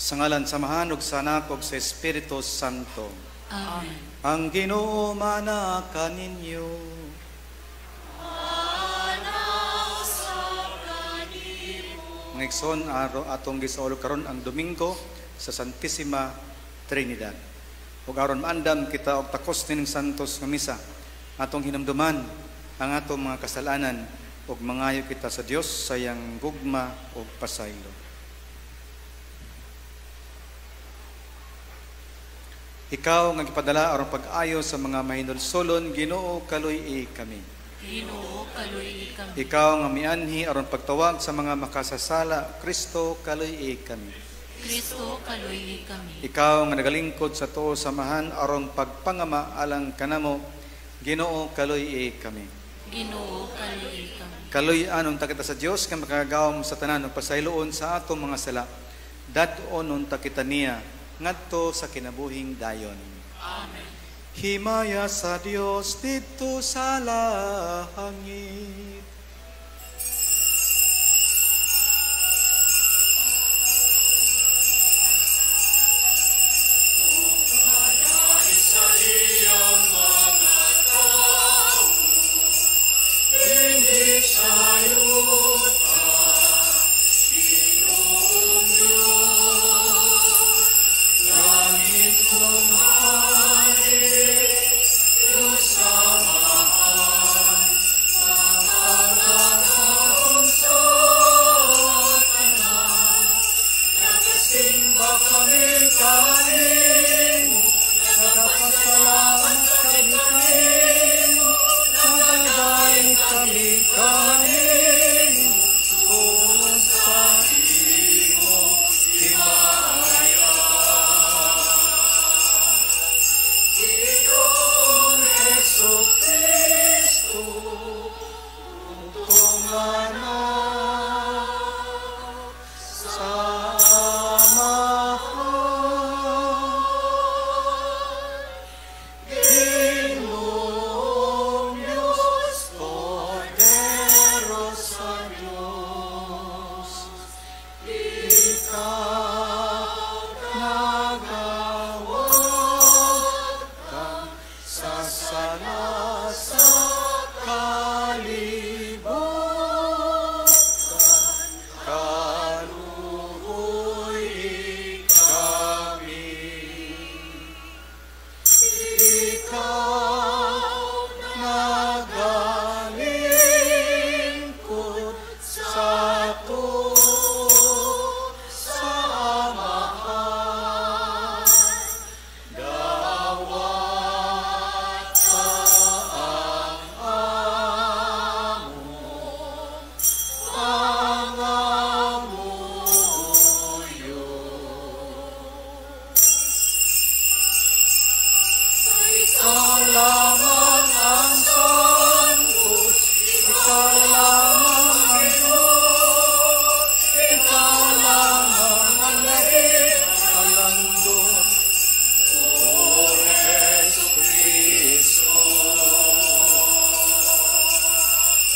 Sa ngalan sa Amahan ug sa Anak ug sa Espiritu Santo. Amen. Ang Ginoo mana kaninyo. Mga igsoon, atong gisaulog karon ang Domingo sa Santissima Trinidad. Ug aron maandam kita og takos nining santos nga misa, atong hinumduman ang atong mga kasalanan ug mangayo kita sa Dios sa iyang gugma ug pasaylo. Ikaw nga gipadala aron pag-ayo sa mga mahinulsolon, Ginoo, kaluy-i kami. Ginoo, kaluy-i kami. Ikaw nga mianhi aron pagtawag sa mga makasasala, Kristo, kaluy-i kami. Kristo, kaluy-i kami. Ikaw nga nagalingkod sa tuo samahan aron pagpangama alang kanamo, Ginoo, kaluy-i kami. Ginoo, kaluy-i kami. Kaluy-an unta kita sa Dios nga makagagahom sa tanan ug pasayloon sa atong mga sala. Dad-on unta kita niya ngadto sa kinabuhing dayon. Amen. Himaya sa Dios didto sa langit. Sa iyang mga tao, dinhi sa yuta, Ginoong Diyos, langit mong hari, Diyos Amahan, makagagahom sa tanan. Nagasimba kami kanimo, nagapasalamat kami kanimo, nagadaig kami kanimo, tungod sa imong himaya. Ginoong Jesu-Cristo, bugtong Anak sa Amahan, Ginoong Diyos, poderosa Diyos, ikaw nagawagtang sa sala sa kalibutan, kaluoy kami. Ikaw nagalingkod sa tuo sa Amahan, dawata ang among pangamuyo. Ikaw lamang ang santos, ikaw lamang ang Diyos, ikaw lamang ang labing-halandong, O Jesu-Cristo.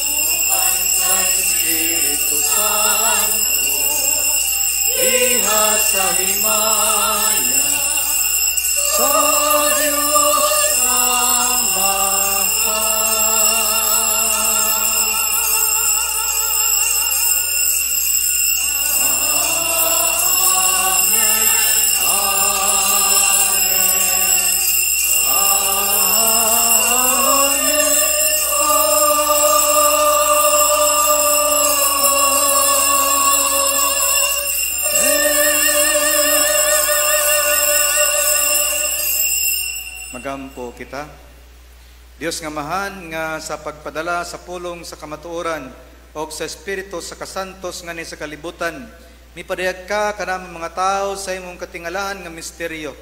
Uban sa Espiritu Santo, diha sa himaya, sa Diyos Amahan. Amen, Amen, Amen. Magampo kita. Dios nga Amahan nga sa pagpadala sa pulong sa kamatuoran og sa Espiritu sa kasantos nga ni sa kalibutan, mipadayag ka kanamong mga tawo sa imong katingalahan nga misteryo.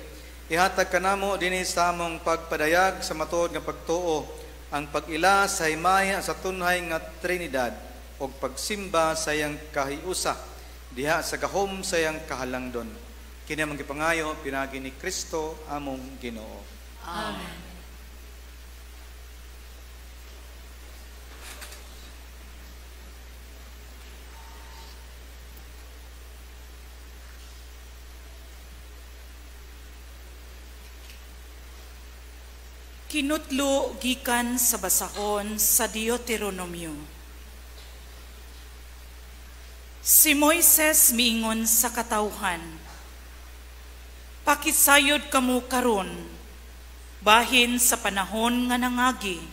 Ihatag kanamo dinhi sa among pagpadayag sa matuod nga pagtuo ang pag-ila sa himaya sa tunhay nga Trinidad og pagsimba sa iyang kahiusa diha sa gahom sa iyang kahalangdon. Kini among gipangayo pinaagi ni Kristo among Ginoo. Amen. Kinutlo gikan sa basahon sa Deuteronomio. Si Moises miingon sa katawhan, "Pakisayod kamo karon, bahin sa panahon nga nangagi,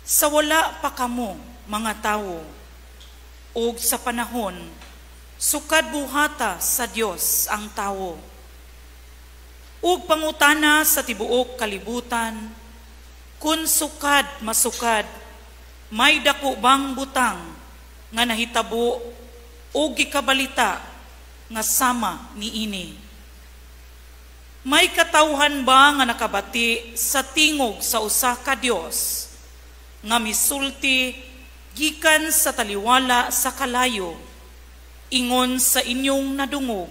sa wala pa kamo mga tawo, ug sa panahon sukad buhata sa Dios ang tawo. Ug pangutana sa tibuok kalibutan, kun sukad masukad, may dako bang butang nga nahitabo o gikabalita nga sama niini? May katawhan ba nga nakabati sa tingog sa usa ka Dios nga misulti gikan sa taliwala sa kalayo, ingon sa inyong nadungog,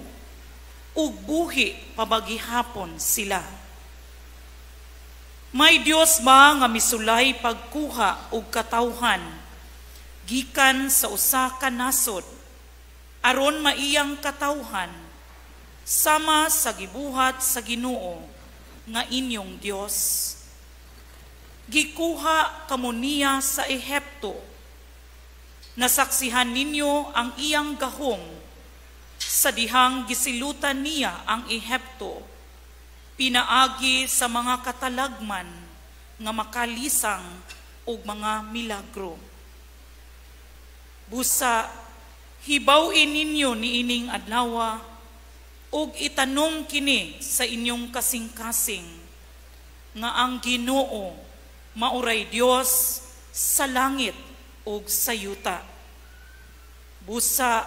ug buhi pabagihapon sila? May Dios ba nga misulay pagkuha og katawhan gikan sa usa ka nasod aron maiyang katawhan, sama sa gibuhat sa Ginoo nga inyong Dios? Gikuha kamo niya sa Ehipto. Nasaksihan ninyo ang iyang gahom sa dihang gisilutan niya ang Ehipto, pinaagi sa mga katalagman nga makalisang ug mga milagro. Busa, hibaw-in ninyo niining adlawa ug itanom kini sa inyong kasing-kasing nga ang Ginoo mauray Dios sa langit ug sa yuta. Busa,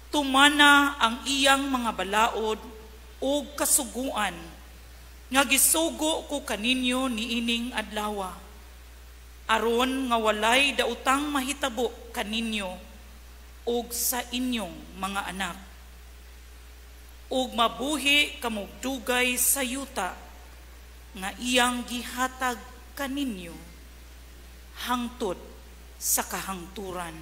tumana ang iyang mga balaod ug kasuguan nga gisugo ko kaninyo niining adlawa, aron nga walay daotang mahitabo kaninyo ug sa inyong mga anak, ug mabuhi kamog dugay sa yuta nga iyang gihatag kaninyo hangtod sa kahangturan."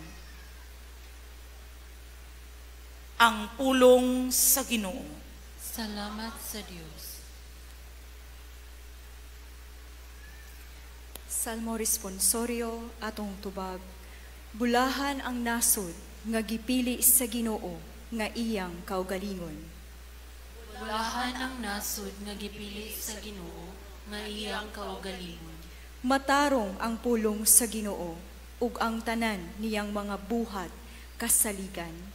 Ang pulong sa Ginoo. Salamat sa Dios. Salmo responsorio atong tubag. Bulahan ang nasod nga gipili sa Ginoo nga iyang kaugalingon. Bulahan ang nasod nga gipili sa Ginoo nga iyang kaugalingon. Matarong ang pulong sa Ginoo ug ang tanan niyang mga buhat kasaligan.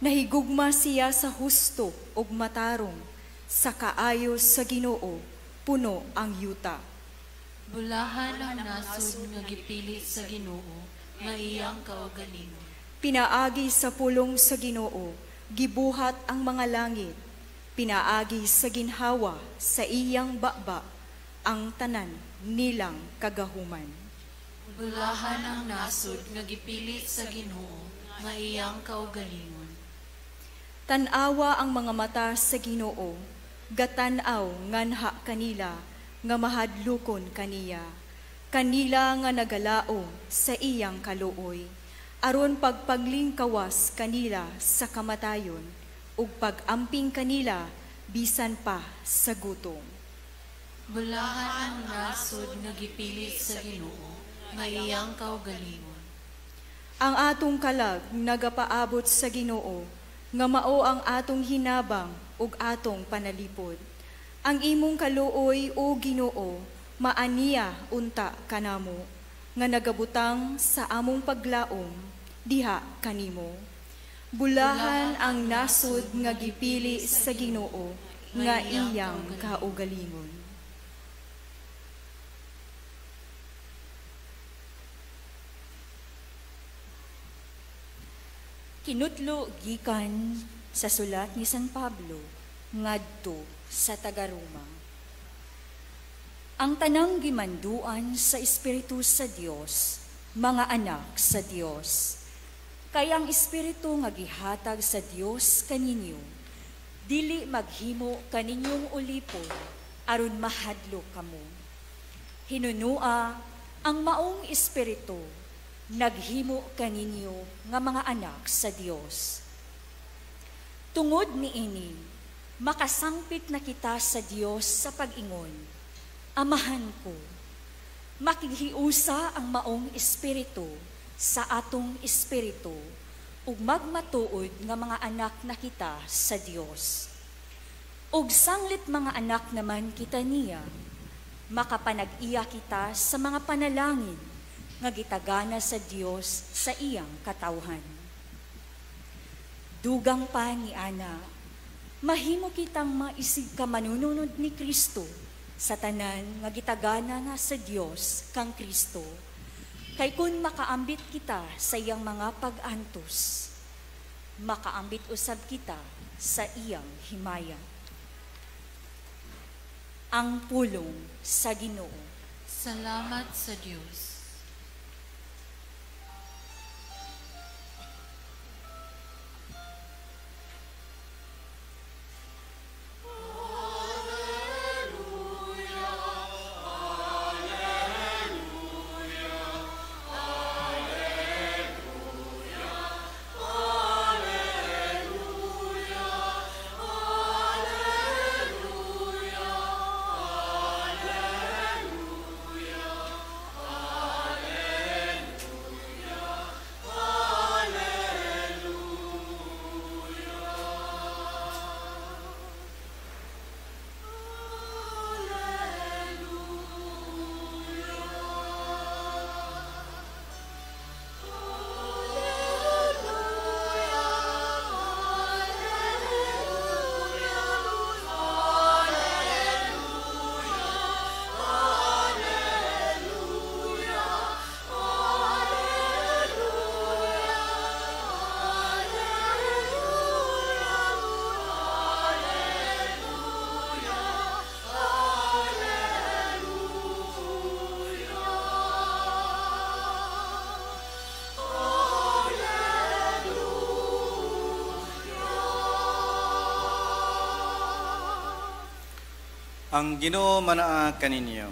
Nahigugma siya sa husto ug matarong, sa kaayo sa Ginoo puno ang yuta. Bulahan ang nasod nga gipili sa Ginoo nga iyang kaugalingon. Pinaagi sa pulong sa Ginoo gibuhat ang mga langit. Pinaagi sa ginhawa sa iyang baba ang tanan nilang kagahuman. Bulahan ang nasod nga gipili sa Ginoo nga iyang kaugalingon. Tan-awa ang mga mata sa Ginoo, gatan-aw nganha kanila nga mahadlokon kaniya, kanila nga nagalaom sa iyang kaluoy, aron pagpaglingkawas kanila sa kamatayon ug pag-amping kanila bisan pa sa gutom. Bulahan ang nasod nga gipili sa Ginoo nga iyang kaugalingon. Ang atong kalag nagapaabot sa Ginoo, nga mao ang atong hinabang ug atong panalipod. Ang imong kaluoy, o Ginoo, maaniya unta kanamo, nga nagabutang sa among paglaom diha kanimo. Bulahan ang nasod nga gipili sa Ginoo nga iyang kaugalingon. Kinutlo gikan sa sulat ni San Pablo ngadto sa taga-Roma. Ang tanang gimanduan sa Espiritu sa Dios, mga anak sa Dios. Kay ang Espiritu nga gihatag sa Dios kaninyo, dili maghimo kaninyong ulipon aron mahadlok kamo. Hinunua ang maong Espiritu naghimo kaninyo nga mga anak sa Dios. Tungod niini, makasangpit na kita sa Dios sa pag-ingon, Amahan ko. Makighiusa ang maong espiritu sa atong espiritu ug magmatuod nga mga anak na kita sa Dios. Ug sanglit mga anak naman kita niya, makapanag-iya kita sa mga panalangin nga gitagana sa Dios sa iyang katawhan. Dugang pa ni Ana, mahimo kitang maisig ka manununod ni Kristo sa tanan nga gitagana na sa Dios kang Kristo. Kay kun makaambit kita sa iyang mga pag-antos, makaambit usab kita sa iyang himaya. Ang pulong sa Ginoo. Salamat sa Dios. Ang Ginoo manaa kaninyo.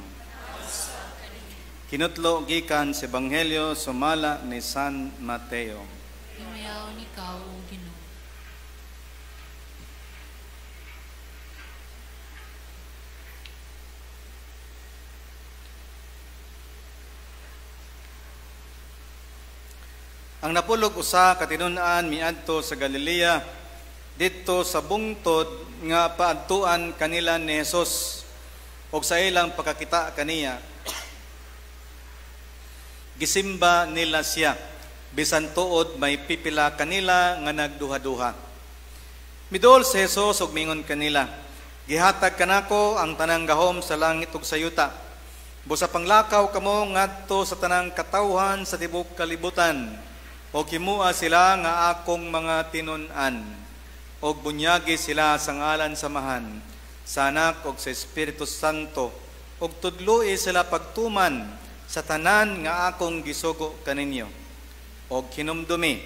Kinutlo gikan sa Ebanghelyo sumala ni San Mateo. Himayaon ikaw, O Ginoo. Ang napulog usa ka tinun-an miadto sa Galilea didto sa bungtod nga paadtuan kanila ni Jesus og sa ilang pagkakita kaniya gisimba nila siya bisan tuod may pipila kanila nga nagduha-duha. Miduol si Jesus og mingon kanila, gihatag kanako ang tanang gahom sa langit ug sa yuta. Busa panglakaw kamo ngadto sa tanang katawhan sa tibuok kalibutan, og himua sila nga akong mga tinun-an, og bunyagi sila sa ngalan sa Amahan, sa Anak ug sa Espiritu Santo, og tudloi sila pagtuman sa tanan nga akong gisugo kaninyo. Og hinumdumi,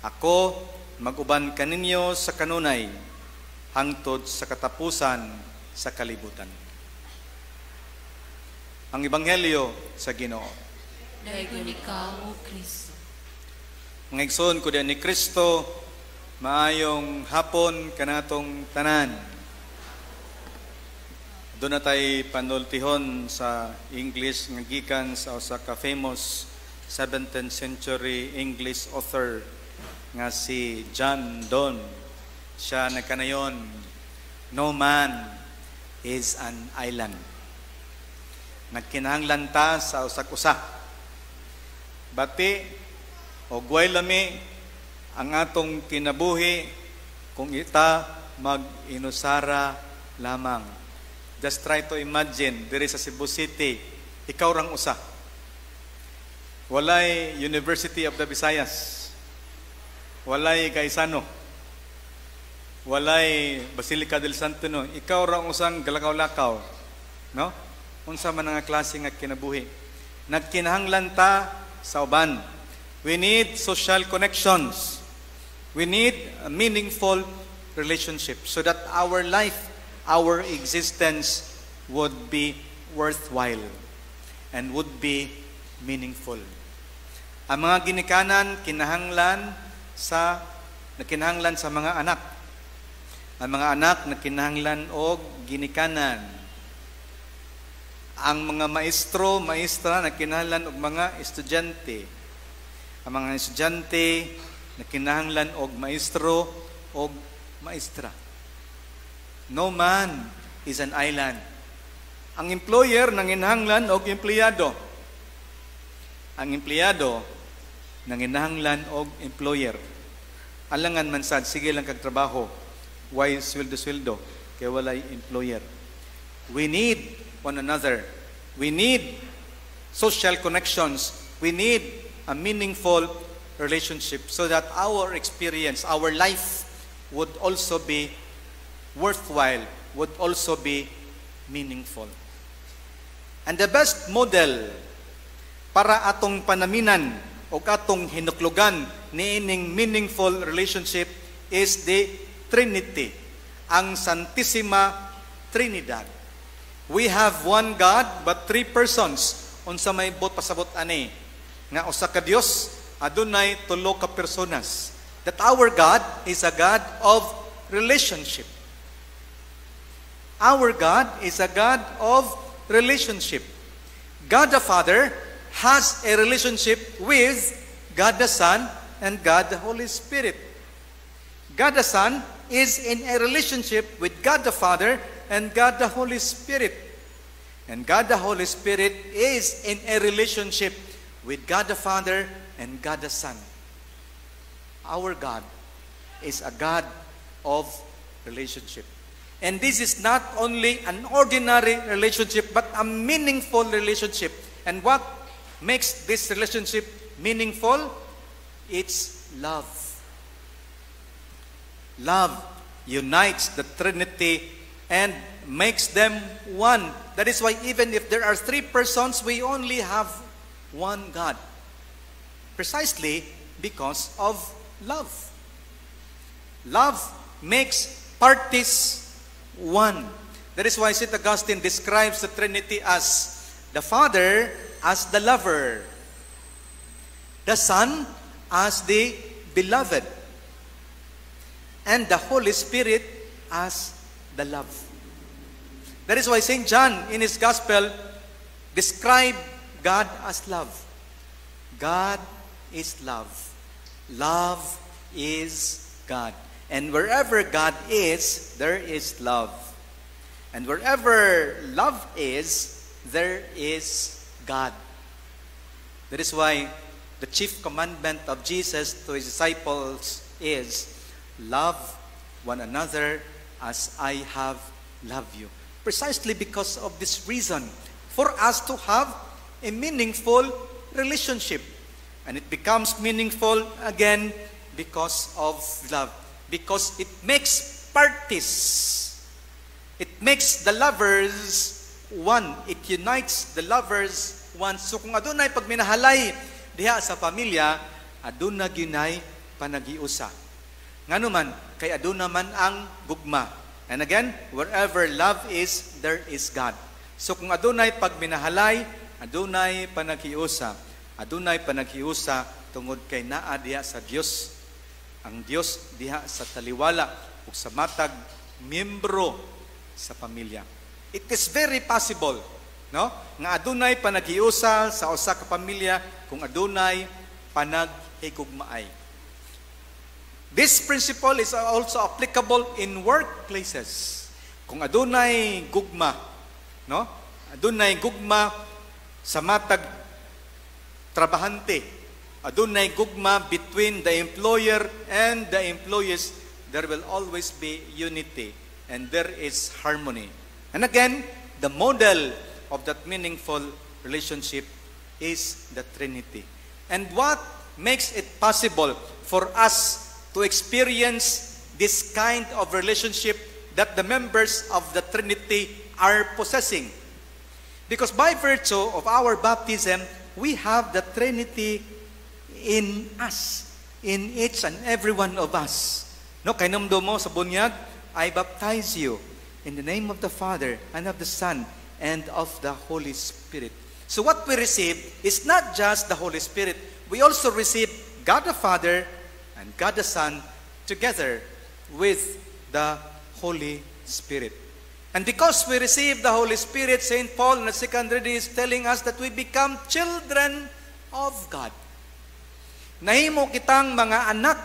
ako mag-uban kaninyo sa kanunay hangtod sa katapusan sa kalibutan. Ang Ebanghelyo sa Ginoo. Daigon ikaw, O Kristo. Mga igsoon ko diyan ni Kristo, maayong hapon kanatong tanan. Doon na tayo panultihon sa English nga gikan sa usa ka famous 17th century English author nga si John Donne. Siya nagkanayon, "No man is an island." Nagkinahanglan ta sa usak-usa. Bati o gway lami ang atong kinabuhi kung ita mag-inusara lamang. Just try to imagine, diri sa Cebu City, ikaw rang usa. Walay University of the Visayas. Walay Gaisano. Walay Basilica del Santo No. Ikaw rang usang galakaw-lakaw. No? Unsa man nga klase nga kinabuhi. Nagkinahanglan ta sa uban. We need social connections. We need a meaningful relationship so that our life, our existence would be worthwhile and would be meaningful. Ang mga ginikanan kinahanglan sa mga anak. Ang mga anak nagkinahanglan og ginikanan. Ang mga maestro, maestra nagkinahanglan og mga estudyante. Ang mga estudyante nagkinahanglan og maestro og maestra. No man is an island. Ang employer nanginahanglan og empleyado. Ang empleyado nanginahanglan og employer. Alangan man sad, sige lang kag trabaho, way sweldo-sweldo kay walay employer. We need one another. We need social connections. We need a meaningful relationship so that our experience, our life would also be worthwhile, would also be meaningful. And the best model para atong panaminan o atong hinuklugan niining meaningful relationship is the Trinity, ang Santissima Trinidad. We have one God but three persons. Unsa may buot pasabot ani? Nga usa ka Dios adunay tulo ka personas. That our God is a God of relationship. Our God is a God of relationship. God the Father has a relationship with God the Son and God the Holy Spirit. God the Son is in a relationship with God the Father and God the Holy Spirit. And God the Holy Spirit is in a relationship with God the Father and God the Son. Our God is a God of relationship. And this is not only an ordinary relationship, but a meaningful relationship. And what makes this relationship meaningful? It's love. Love unites the Trinity and makes them one. That is why even if there are three persons, we only have one God. Precisely because of love. Love makes parties one. That is why St. Augustine describes the Trinity as the Father as the lover, the Son as the beloved, and the Holy Spirit as the love. That is why St. John in his Gospel described God as love. God is love. Love is God. And wherever God is, there is love. And wherever love is, there is God. That is why the chief commandment of Jesus to his disciples is, "Love one another as I have loved you." Precisely because of this reason, for us to have a meaningful relationship. And it becomes meaningful again because of love. Because it makes parties. It makes the lovers one. It unites the lovers one. So kung adunay pagminahalay diha sa pamilya, aduna gyunay panaghiusa. Ngano man, kay aduna man ang gugma. And again, wherever love is, there is God. So kung adunay pagminahalay, adunay panaghiusa. Adunay panaghiusa tungod kay naa diha sa Dios. Ang Dios diha sa taliwala ug sa matag miyembro sa pamilya. It is very possible, no, nga adunay panaghiusa sa usa ka pamilya kung adunay panaghigugmaay. This principle is also applicable in workplaces. Kung adunay gugma, no? Adunay gugma sa matag trabahante. Adunay gugma between the employer and the employees, there will always be unity and there is harmony. And again, the model of that meaningful relationship is the Trinity. And what makes it possible for us to experience this kind of relationship that the members of the Trinity are possessing? Because by virtue of our baptism, we have the Trinity in us, in each and every one of us. No, kay mo sa bunyag, "I baptize you in the name of the Father and of the Son and of the Holy Spirit." So what we receive is not just the Holy Spirit. We also receive God the Father and God the Son together with the Holy Spirit. And because we receive the Holy Spirit, St. Paul in the second reading is telling us that we become children of God. Nahimo kitang mga anak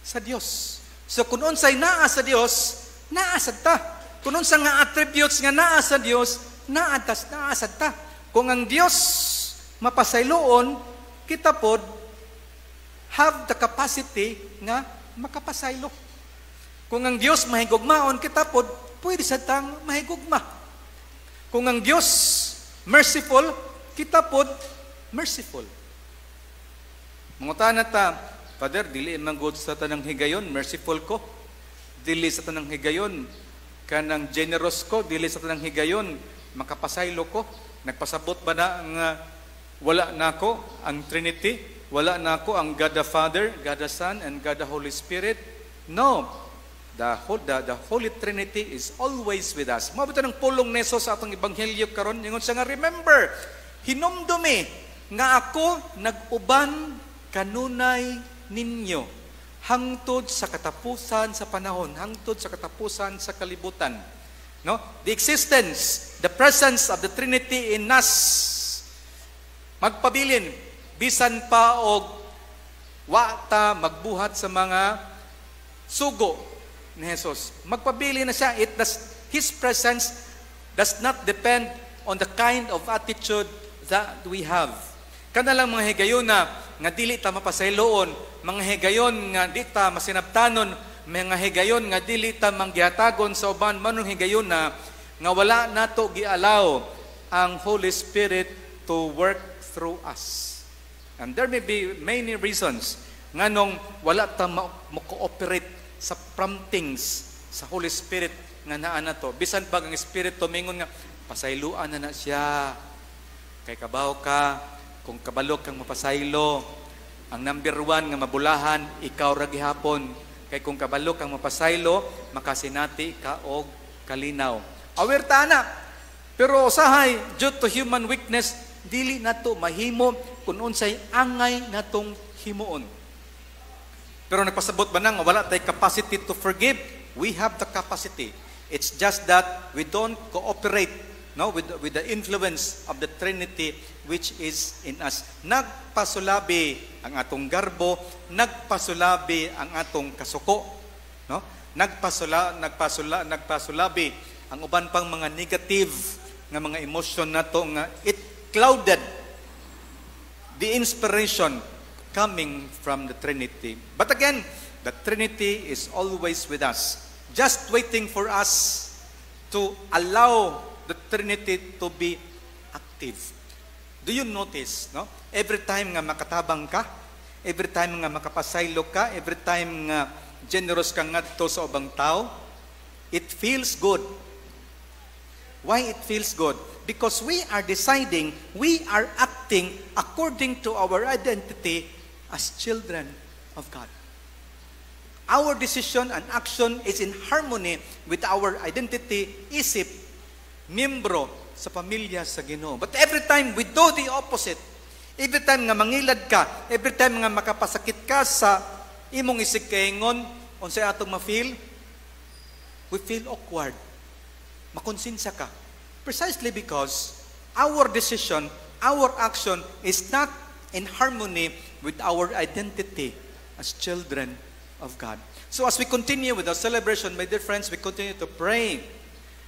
sa Dios. So kung unsay naa sa Dios, naa sad ta. Kung unsa nga attributes nga naa sa Dios, naa sad ta. Kung ang Dios mapasayloon, kita pod have the capacity nga makapasaylo. Kung ang Dios mahigugmaon, kita pod pwede sad tang mahigugma. Kung ang Dios merciful, kita pod merciful. Mangutana ta, "Father, dili man gud sa tanang higayon merciful ko. Dili sa tanang higayon kanang generous ko, dili sa tanang higayon makapasaylo ko. Nagpasabot ba na nga wala nako ang Trinity? Wala nako ang God the Father, God the Son, and God the Holy Spirit?" No. The Holy Trinity is always with us. Mao ng pulong ni Jesus sa atong ebanghelyo karon, ingon siya nga, "Remember, hinumdumi nga ako nag-uban kanunay ninyo hangtod sa katapusan sa panahon, hangtod sa katapusan sa kalibutan." No? The existence, the presence of the Trinity in us magpabilin bisan pa og wa ta magbuhat sa mga sugo ni Jesus. Magpabilin na siya. His presence does not depend on the kind of attitude that we have. Kana lang mga higayon na nga dili ta mapasayloon, mga higayon nga di ta masinabtanon, mga higayon nga dili ta manggihatagon sa uban, manong higayon na nga wala nato gi-allow ang Holy Spirit to work through us. And there may be many reasons nganong wala ta mo-cooperate sa promptings sa Holy Spirit nga naa nato. Bisan pag ang Espiritu mingon nga pasayloan na na siya. Kay kabaw ka, kung kabalo kang mapasaylo, ang number one nga mabulahan, ikaw ra gihapon. Kay kung kabalo kang mapasaylo, makasinati ka og kalinaw. Aware ta na. Pero usahay, due to human weakness, dili nato mahimo kung unsay angay natong himuon. Pero nagpasabot ba nang wala tay capacity to forgive? We have the capacity. It's just that we don't cooperate, no, with the influence of the Trinity which is in us. Nagpasulabi ang atong garbo, nagpasulabi ang atong kasuko, no? Nagpasulabi ang uban pang mga negative nga mga emosyon nato nga it clouded the inspiration coming from the Trinity. But again, the Trinity is always with us, just waiting for us to allow the Trinity to be active. Do you notice, no? Every time nga makatabang ka, every time nga makapasaylo ka, every time nga generous ka ngadto sa ubang tao, it feels good. Why it feels good? Because we are deciding, we are acting according to our identity as children of God. Our decision and action is in harmony with our identity isip miyembro sa pamilya sa Ginoo. But every time we do the opposite, every time nga mangilad ka, every time nga makapasakit ka sa imong isig kaingon, unsay atong ma-feel? We feel awkward. Makonsensya ka. Precisely because our decision, our action is not in harmony with our identity as children of God. So as we continue with our celebration, my dear friends, we continue to pray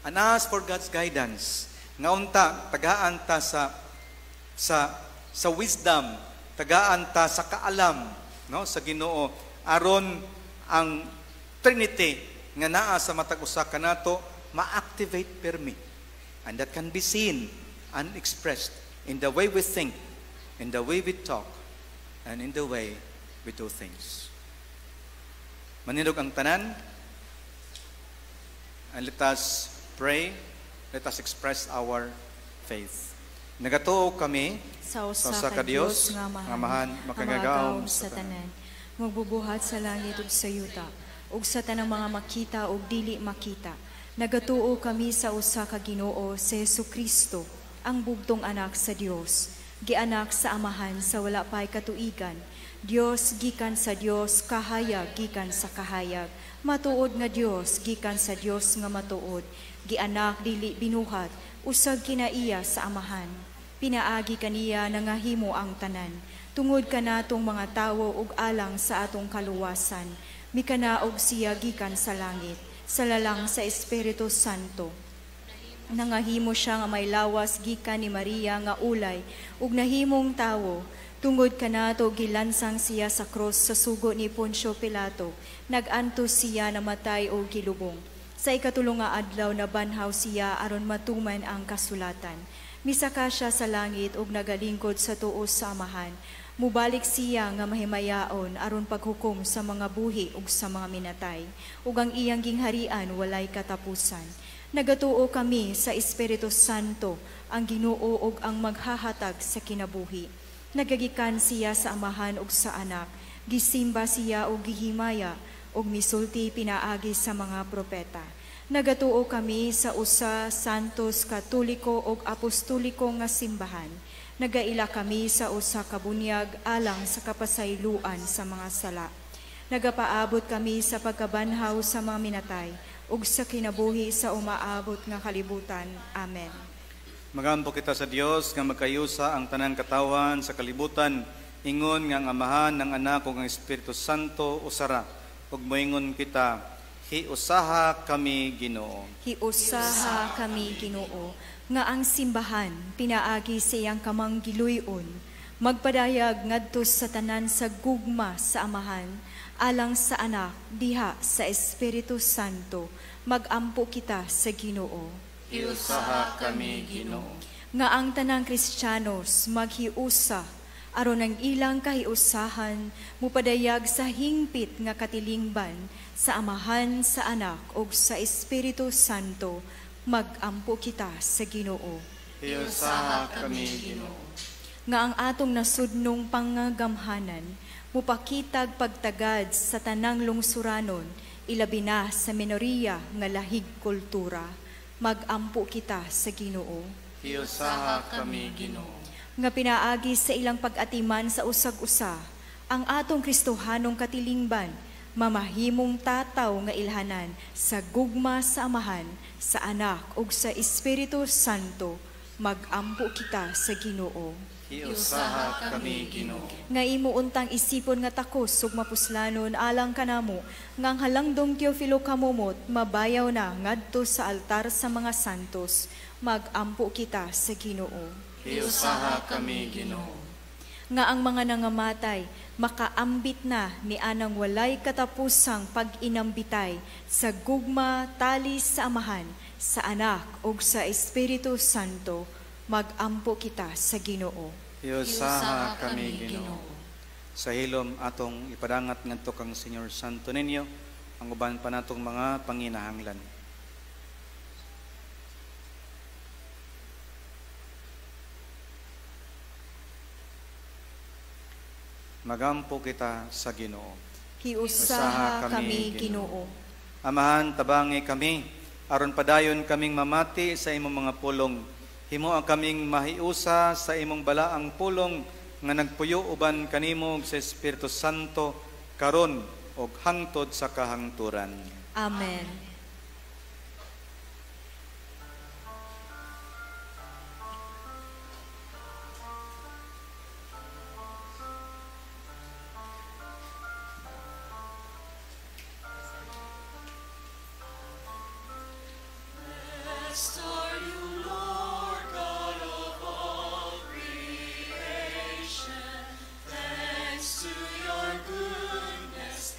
and ask for God's guidance. Nga unta, tagaan ta sa wisdom, tagaan ta sa kaalam, no, sa Ginoo, aron ang Trinity nga naa sa matag usa kanato ma-activate permi. And that can be seen and expressed in the way we think, in the way we talk, and in the way we do things. Manindog ang tanan, and let us pray, let us express our faith. Nagatuo kami sa usa sa usa ka ka Dios, Dios nga Amahan, nga Amahan, nga makagagahom makagagahom sa sa tanan, magbubuhat sa langit ug sa yuta, ug sa tanang mga makita ug dili makita. Nagatuo kami sa usa ka Ginoo, si Hesukristo, ang bugtong anak sa Dios, gianak sa Amahan sa wala pay katuigan, Dios gikan sa Dios, kahayag gikan sa kahayag. Matuod nga Dios gikan sa Dios nga matuod. Gianak dili binuhat, usag kinaiya sa Amahan. Pinaagi kaniya nangahimo ang tanan. Tungod kanatong mga tawo ug alang sa atong kaluwasan, mikanaog siya gikan sa langit, sa lalang sa Espiritu Santo. Nangahimo siya nga may lawas gikan ni Maria nga ulay ug nahimong tawo. Tungod kanato gilansang siya sa krus sa sugo ni Poncio Pilato. Nag-antos siya namatay o gilubong. Sa ikatulo nga adlaw nabanhaw siya aron matuman ang kasulatan. Misaka siya sa langit ug nagalingkod sa tuo sa Amahan. Mubalik siya nga mahimayaon aron paghukom sa mga buhi ug sa mga minatay. Ug ang iyang gingharian walay katapusan. Nagatuo kami sa Espiritu Santo, ang Ginoo ug ang maghahatag sa kinabuhi. Nagagikan siya sa Amahan ug sa Anak. Gisimba siya ug gihimaya ug misulti pinaagi sa mga propeta. Nagatuo kami sa usa santos katoliko ug apostoliko nga simbahan. Nagaila kami sa usa ka bunyag alang sa kapasayloan sa mga sala. Nagapaabot kami sa pagkabanhaw sa mga minatay ug sa kinabuhi sa umaabot nga kalibutan. Amen. Magampo kita sa Dios nga magkayusa ang tanang katawan sa kalibutan, ingon nga ang Amahan, ang Anak ug ang Espiritu Santo usara. Ug moingon kita, hiusaha kami Ginoo. Hiusaha kami Ginoo, nga ang simbahan pinaagi sa iyang kamang giluyon, magpadayag ngadto sa tanan sa gugma sa Amahan, alang sa Anak diha sa Espiritu Santo. Magampo kita sa Ginoo. Hiusaha kami Ginoo. Nga ang tanang Kristiyanos maghiusa aron ang ilang kahiusahan mupadayag sa hingpit nga katilingban sa Amahan, sa Anak ug sa Espiritu Santo. Magampo kita sa Ginoo. Hiusaha kami Ginoo. Nga ang atong nasudnong pangagamhanan mupakitag pagtagad sa tanang lungsuranon, ilabi na sa minoriya nga lahig kultura. Magampo kita sa Ginoo. Hiusaha kami Ginoo. Nga pinaagi sa ilang pag-atiman sa usag-usa, ang atong Kristohanong katilingban mamahimong tataw nga ilhanan sa gugma sa Amahan, sa Anak ug sa Espiritu Santo. Magampo kita sa Ginoo. Hiusaha kami Ginoo. Nga imo untang isipon nga takos ug mapuslanon alang kanamo, nga ang halangdong Teofilo Camomot mabayaw na ngadto sa altar sa mga santos. Magampo kita sa Ginoo. Hiusaha kami Ginoo. Nga ang mga nangamatay makaambit na ni anang walay katapusang pag-inambitay sa gugma tali sa Amahan, sa Anak ug sa Espiritu Santo. Magampo kita sa Ginoo. Hiusaha kami Ginoo. Sa hilom atong ipadangat ngadto kang Señor Santo Niño ang uban pa natong mga panginahanglan. Magampo kita sa Ginoo. Hiusaha kami Ginoo. Amahan, tabangi kami aron padayon kaming mamati sa imong mga pulong. Himoa kaming mahiusa sa imong balaang pulong nga nagpuyo uban kanimo sa Espiritu Santo karon og hangtod sa kahangturan. Amen.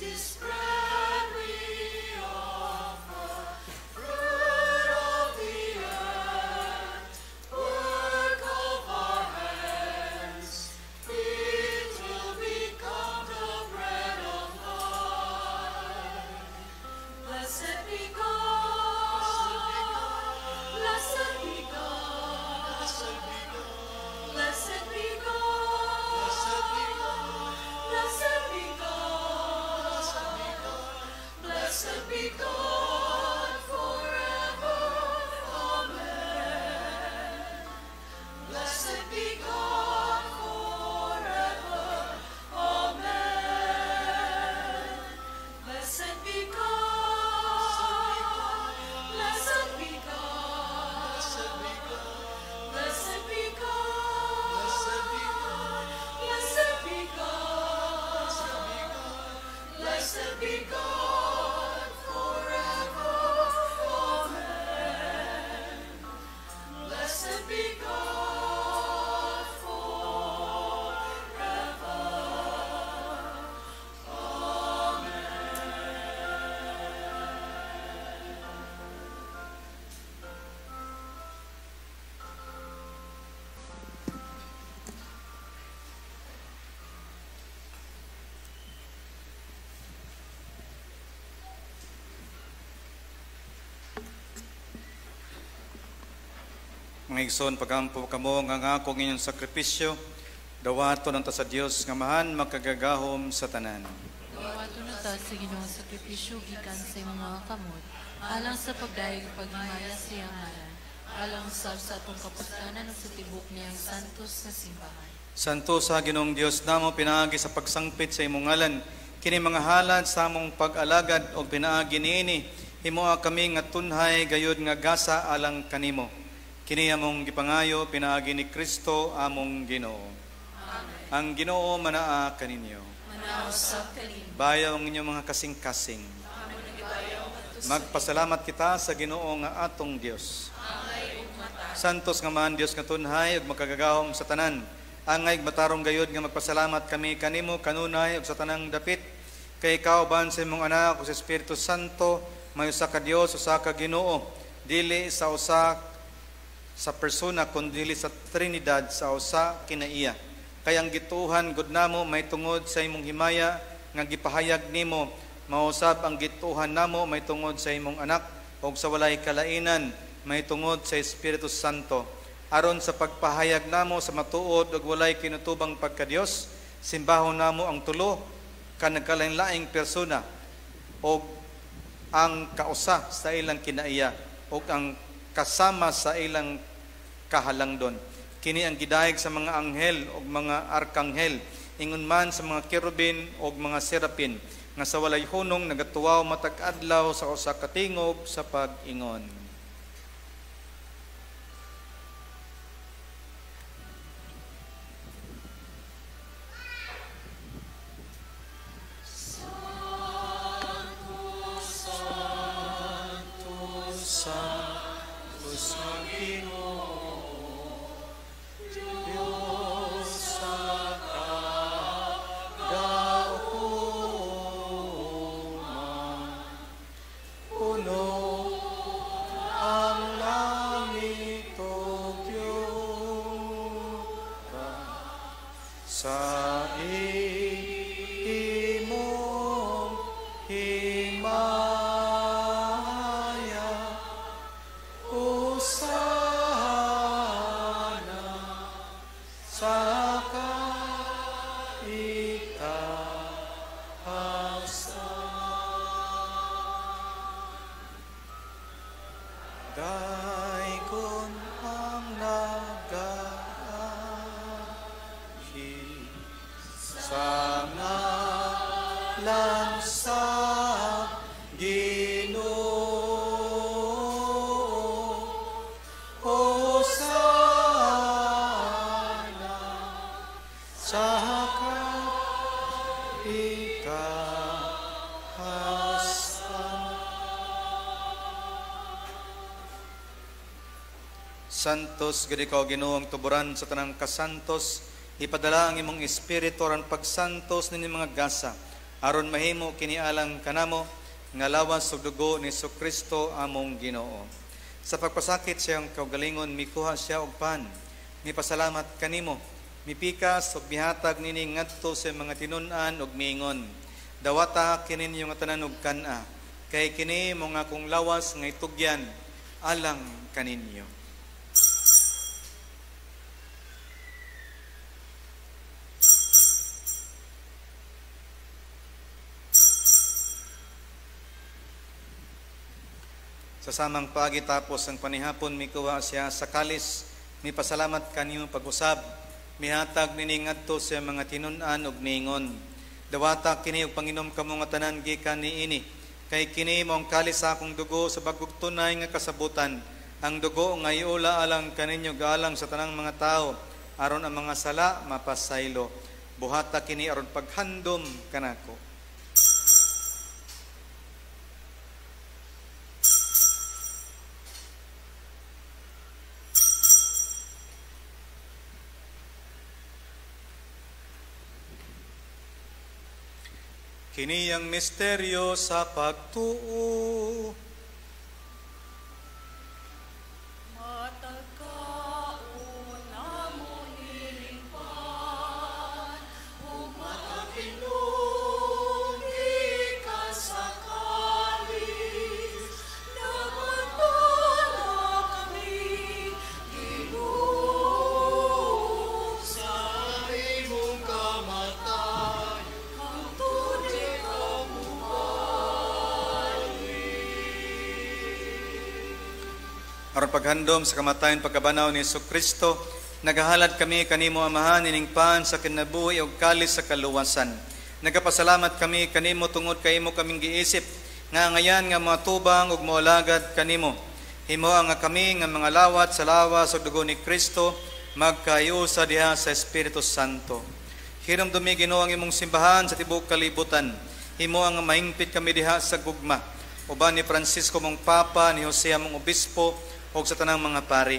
This bread we offer. Mga igsoon, pagampo kamo nga ang akong inyong sakripisyo, dawaton ang ta sa Dios nga mahan makagagahom sa tanan. Dawaton na ta sa Ginoong sakripisyo gikan sa imong mga kamot, alang sa pagdayeg paghimaya sa iyang ngalan, alang usab sa atong kapuslanan ug sa tibok niyang santos nga simbahan. Santo sa Ginoong Dios namo pinaagi sa pagsangpit sa imong ngalan, kini mga halad sa among pag-alagad og pinaagi niini, himoa kami nga tunhay gayud nga gasa alang kanimo. Kini among gipangayo pinaagi ni Kristo among Ginoo. Amen. Ang Ginoo manaa kaninyo. Manaa usab kanimo. Bayaw ang inyong mga kasing-kasing. Magpasalamat kita sa Ginoo nga atong Dios. Santos nga man Dios nga tunhay ug makagagahom sa tanan. Angay matarong gayud nga magpasalamat kami kanimo kanunay ug sa tanang dapit. Kay ikaw ban sa imong anak ug sa Espiritu Santo, may usa ka Dios, usa ka Ginoo, dili sa usa sa persona kundi sa Trinidad sa usa kinaiya. Kay ang gituohan gud namo may tungod sa imong himaya nga gipahayag nimo, mausab ang gituohan namo may tungod sa imong anak ug sa walay kalainan may tungod sa Espiritu Santo. Aron sa pagpahayag namo sa matuod ug walay kinutubang pagkadios, simbahon namo ang tulo ka nagkalain-laing persona og ang kausa sa ilang kinaiya ug ang kasama sa ilang kahalangdon. Kini ang gidayeg sa mga anghel ug mga arkanghel, ingon man sa mga kerubin ug mga serapin, nga sa walay hunong nagatuwaw matag adlaw sa usa ka tingog sa pag-ingon. Santos gid ikaw Ginoo ang tuburan sa tanang kasantos, ipadala ang imong espiritu aron pagsantos nining mga gasa, aron mahimo kini alang kanamo nga lawas ug dugo ni Kristo among Ginoo. Sa pagpasakit siyang kaugalingon, mikuha siya og pan, mipasalamat kanimo, mipikas ug mihatag nini ngadto sa mga tinun-an ug miingon, dawata kini ninyo nga tanan og kan-a, kay kini mo nga akong lawas nga itugyan alang kaninyo. Sa samang pagi tapos ang panihapon, mikuha siya sa kalis, mipasalamat kanimo pag-usab, mihatag nini ngadto sa mga tinun-an ug miingon, dawata kini og panginom kamo nga tanan gikan niini, kay kini mao ang kalis sa akong dugo sa bag-ong tunay nga kasabutan, ang dugo nga iula alang kaninyo galang sa tanang mga tawo, aron ang mga sala mapasaylo. Buhata kini aron paghandom kanako. Kini ang misteryo sa pagtuo. Aron paghandom sa kamatayon pagkabanaw ni Hesukristo, nagahalad kami kanimo Amahan ining pan sa kinabuhi ug kalis sa kaluwasan. Nagapasalamat kami kanimo tungod kay imo kaming giisip nga ngayan nga matubang ug moalagad kanimo. Himoa nga kami nga mga lawat sa lawas ug dugo ni Kristo magkayusa diha sa Espiritu Santo. Hinumdumi Ginoo ang imong simbahan sa tibuok kalibutan. Himoa nga mahingpit kami diha sa gugma. Uban ni Francisco mong Papa, ni Jose mong Obispo, ug sa tanang mga pari.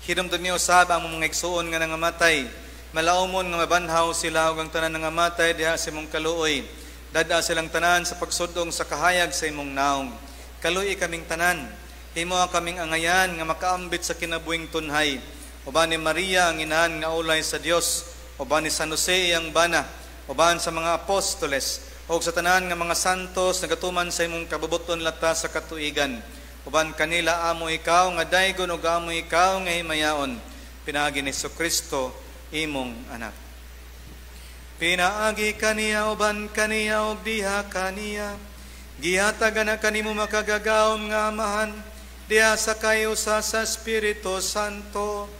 Hinumdumi usab ang mga igsuon nga nangamatay. Malaumon nga mabanhaw sila ug ang tanan nangamatay diha sa imong kaluoy. Dad-a silang tanan sa pagsudong sa kahayag sa imong naong. Kaluoy kaming tanan. Himoa kaming angayan nga makaambit sa kinabuhing tunhay. Uban ni Maria ang inahan nga ulay sa Dios, uban ni San Jose iyang bana, uban sa mga apostoles, ug sa tanan nga mga santos nagatuman sa imong kabubuton lata sa katuigan. Uban kanila amo ikaw nga daygon ug amo ikaw nga himayaon, pinaagi ni Hesukristo imong anak. Pinaagi kaniya, uban kaniya ug diha kaniya, gihatagan na kanimo makagagahom nga Amahan, diha sa kayusa sa Espiritu Santo,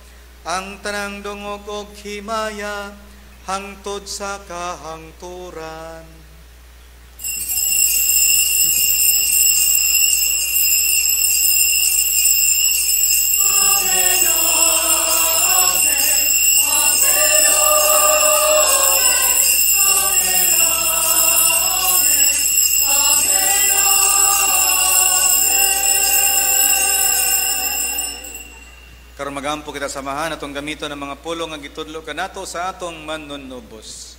ang tanang dungog og himaya hangtod sa kahangturan. Amen, amen, amen, amen, amen, amen, amen. Karon magampo kita samahan atong gamiton ang mga pulong nga gitudlo kanato sa atong manunubos.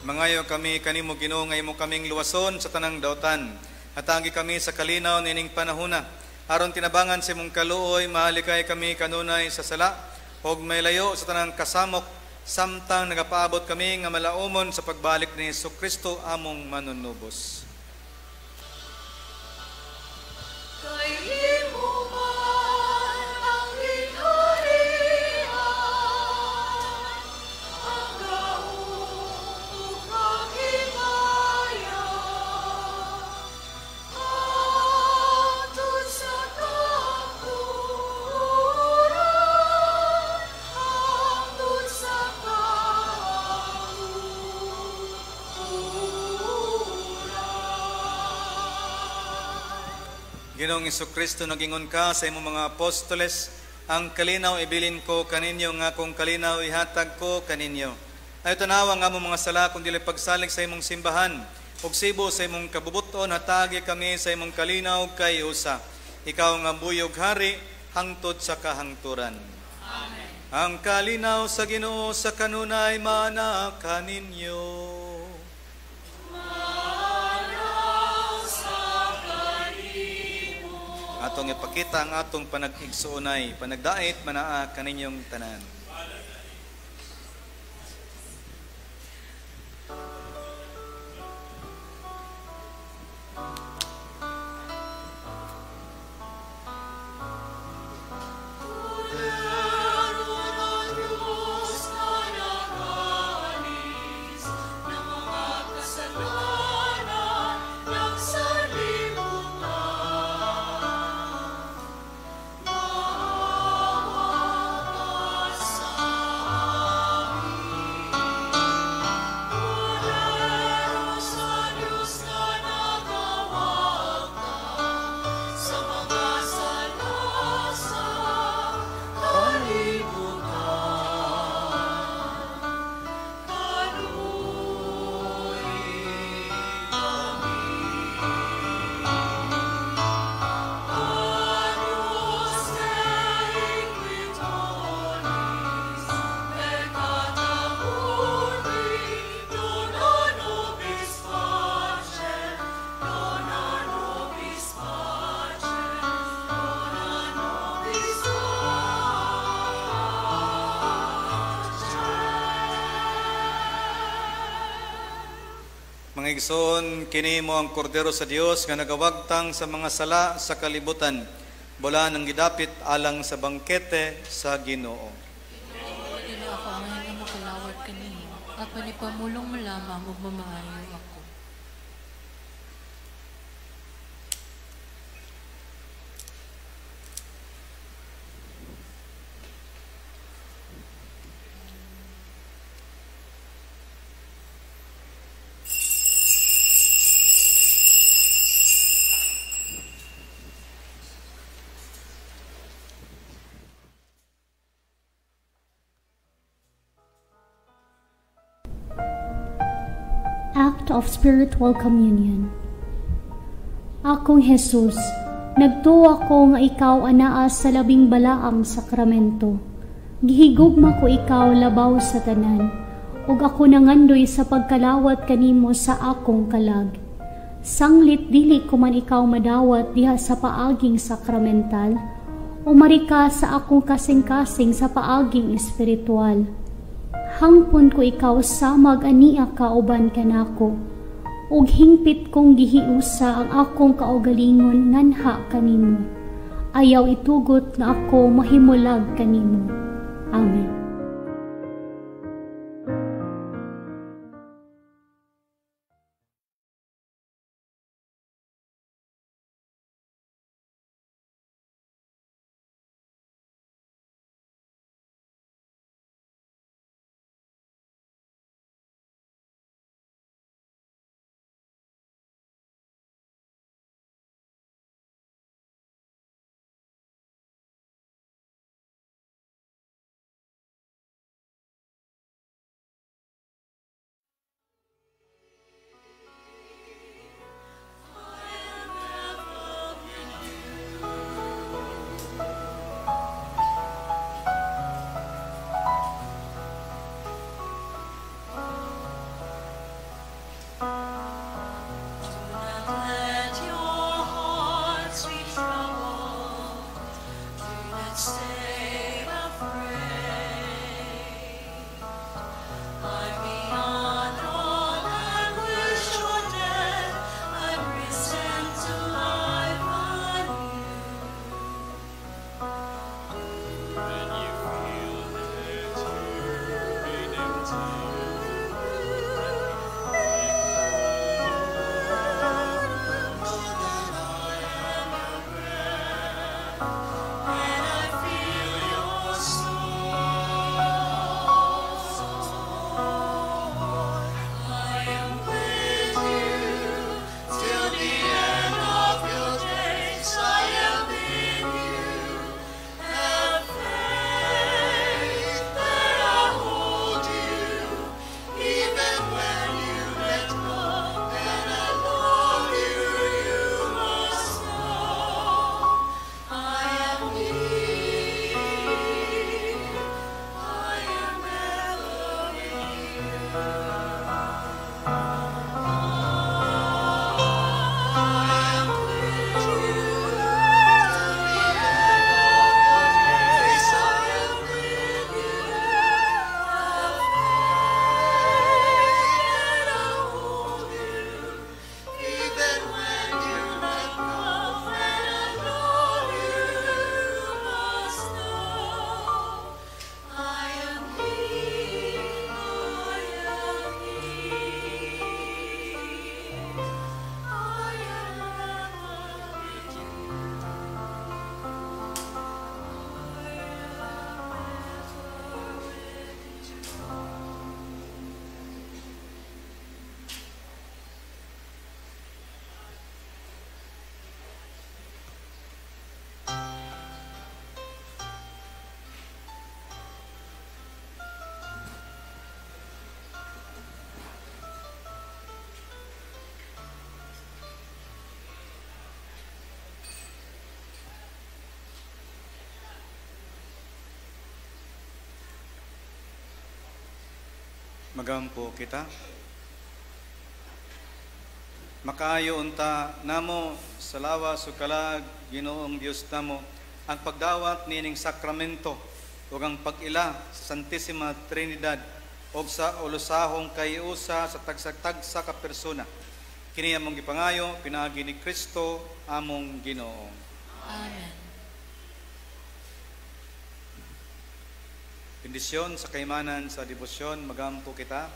Mangayo kami kanimo Ginoo nga imo kaming luwason sa tanang dautan. Hatagi kami sa kalinaw nining panahona. Aron tinabangan sa imong kaluoy, mahalikay kami kanunay sa sala ug may layo sa tanang kasamok samtang nagapaabot kami nga malaumon sa pagbalik ni Hesukristo among manunubos. Kay imo man ang gingharian, ang gahom ug ang himaya, hangtod sa kahangturan, hangtod sa kahangturan. Ginoong Hesukristo, nagingon ka sa imong mga apostoles, ang kalinaw ibilin ko kaninyo, nga akong kalinaw ihatag ko kaninyo. Ay tanawa nga among mga sala kung dili pagsalig sa imong simbahan, ug sibo sa imong kabubuton, hatagi kami sa imong kalinaw kay usa. Ikaw nga buyog hari hangtod sa kahangturan. Amen. Ang kalinaw sa Ginoo sa kanunay mana kaninyo. Atong ipakita ang atong panag-igsuonay, panagdait manaa kaninyong tanan. Mga igsoon, kini mo ang kordero sa Dios nga nagawagtang sa mga sala sa kalibutan. Bula ng gidapit alang sa bangkete sa Ginoo. Dili ako angay nga makalawat kanimo, apan ipamulong mo lamang ug mamaayo ako. Act of Spiritual Communion. Akong Jesus, nagtuwa ko nga ikaw anaa sa labing balaang sakramento. Gihigugma ko ikaw labaw sa tanan, ug ako nangandoy sa pagkalawat kanimo sa akong kalag. Sanglit dili ko man ikaw madawat diha sa paaging sakramental, umari ka sa akong kasing-kasing sa paaging espiritual. Hangpon ko ikaw samag ania kauban kanako, ug hingpit kong gihiusa ang akong kaugalingon nganha kanimo. Ayaw itugot nga ako mahimulag kanimo. Amen. Till the end of your days. Magampo kita. Makaayo unta namo sa lawas ug kalag, Ginoong Dios namo, ang pagdawat niining sakramento ug ang pag-ila sa Santissima Trinidad ug sa ulusahong kaiusa sa tagsa-tagsa ka persona. Kini among gipangayo pinaagi ni Kristo among Ginoo. Amen. Bendisyon sa kaimanan sa debosyon, magampo kita.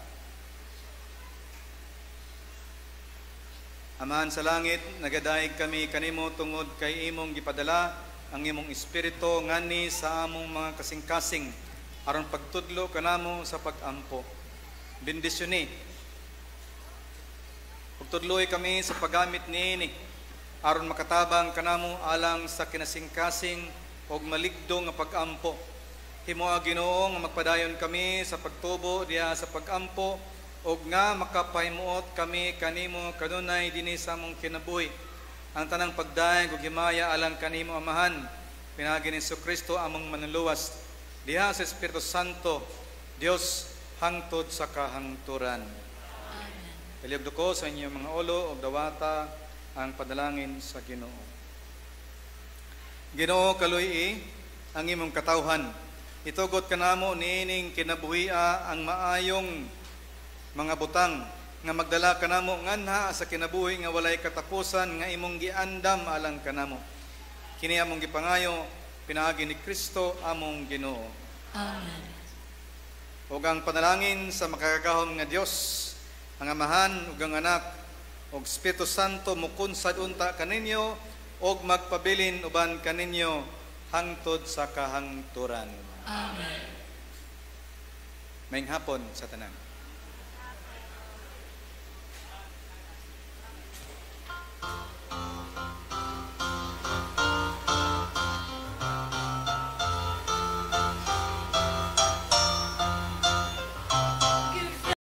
Amahan sa langit, nagadaig kami kanimo tungod kay imong gipadala ang imong espiritu ngani sa among mga kasing-kasing aron pagtudlo kanamo sa pag-ampo. Bendisyon ni. Pagtudloy kami sa paggamit niini aron makatabang kanamo alang sa kinasingkasing og maligdo nga pag-ampo. Himoa Ginoo nga magpadayon kami sa pagtubo diha sa pag-ampo ug nga makapahimuot kami kanimo kanunay dinhi sa among kinabuhi. Ang tanang pagdayeg ug himaya alang kanimo Amahan, pinaagi ni Kristo among manluluwas, diha sa Espiritu Santo, Dios hangtod sa kahangturan. Amen. Palihog duko sa inyong mga ulo ug dawata ang panalangin sa Ginoo. Ginoo, kaluy-i ang imong katawhan. Itugot kanamo niining kinabuhia ang maayong mga butang nga magdala kanamo nganha sa kinabuhi nga walay katapusan nga imong giandam alang kanamo. Kini among gipangayo pinaagi ni Kristo among Ginoo. Amen. Ug ang panalangin sa makagagahom nga Dios, ang Amahan ug ang Anak ug Espiritu Santo mukunsad unta kaninyo ug magpabilin uban kaninyo hangtod sa kahangturan. Amen. Maayong hapon sa tanan.